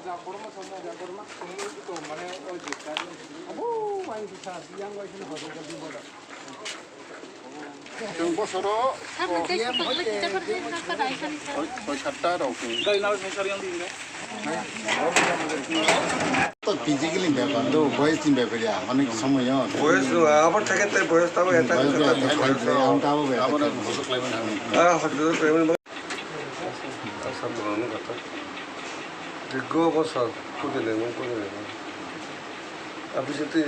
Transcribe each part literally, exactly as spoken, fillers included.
Chwng bosoro soi, soi satta rok chwng. To physically bepar do, voice ni bepar ya, onek somoy yo. Voice, abar theke te voice tabo eta voice kisa be, ta voice, voice. Ang tabo be. Abo na hoso khlai mano. Ah, hoso khlai mano. Asa borok no kata. Dikgo bosor, kudile mo, kudile mo. Abisi twi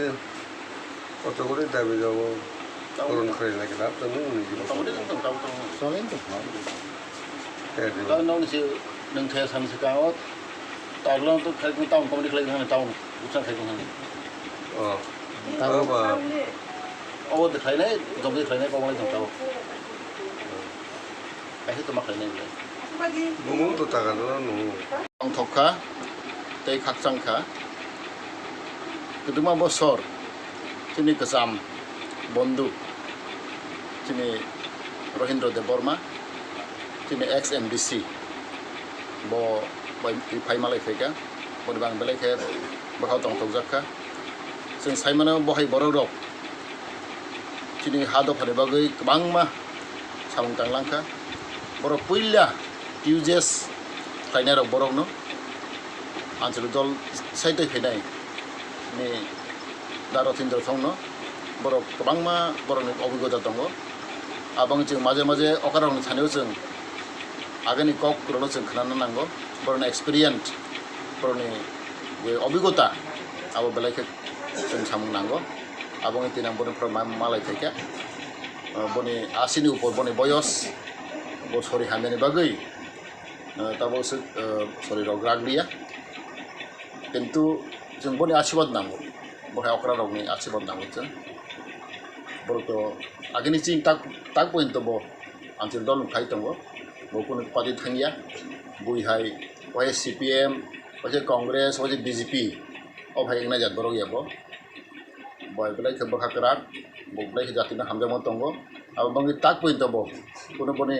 koto gori dabi jabo. Koron khlai na kila, to nung ni jibo. Motamoti nung tong, tong, tong. Solin to. Eh, di. Tao nung si, nung thaya san si ka ot. Tao lo to khai kung tao comedy khlai kung tao. Ucha khai kung. Oh. Tao ba. Oh, de khai nai, jom de khai nai, kong lai jom tao. Kaisa toma khlainai belai. Bumung to taka no nung. Tongthok kha tei khakchang kha. Kwdwma bosor chini kwcham bondhu chini Rohindra Debbarma chini ex M D C bo bai phai malai phaikha. Boni bang belai khe bwkhao tongthokjak kha. Chwng sai mano bo hai borok rok chini ha dophani bagwi kwbangma samung tanglang kha. Borok puila T U J S khlainai rok borokno Anchalik dol saitwi phainai ni Da Rotindra Thongno borok kwbangma borokni obigota tongo. Abang chwng maje maje okrarokni thani-o chwng agini kok rokno chwng khnana nango. Borokni experience, borokni je obigota abo belai khe chwng samung nango. Abo wngwi tini ang boni phoro ma-, malai phaikha. Ah, boni asini upor boni boyos, bo sori hamyani bagwi, ah, tabuk swk, ah, sori rok rak liya. Kintu chwng boni asirwad nango, bo hai okra rokni asirwad nango chwng. Borok to agini chini tak, tak pointo bo Anchalik dol ni phai tongo, bo kunu party thangya, bui hai waisa C P M, waisa Congress, waisa B J P, o phai wngnai jat borok ya bo. Bai belai khe bwkha kwrak, bo belai khe jatino hamjakma tongo. Abo bangwi tak pointo bo, kunu boni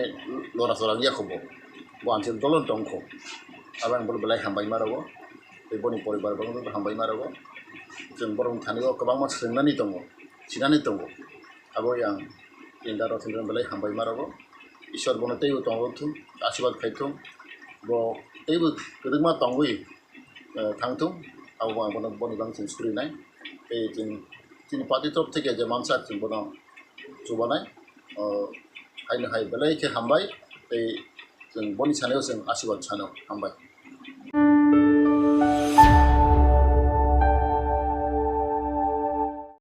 lora chora wngya kho bo, bo Anchalik dol no tong kho. Abo ang bono belai hambai ma rogo, tei boni poribar bo hambai ma rogo. Chwng borokni thani o kwbangma swngnani tongo, sinani tongo. Abo yang Indra Rotindra belai hambai ma rogo. Iswar bono teibo tongthung, asirwad khaithung. Bo teibo kwrwngma tongwi, eh, thangthung. Abo bo ang bono boni bang chwng surinai. Tei chwng chini party torop theke je mansak chwng bono chubanai. Oh, haino hai belai khe hambai. Tei chwng boni sanao chwng asirwad sano hambai.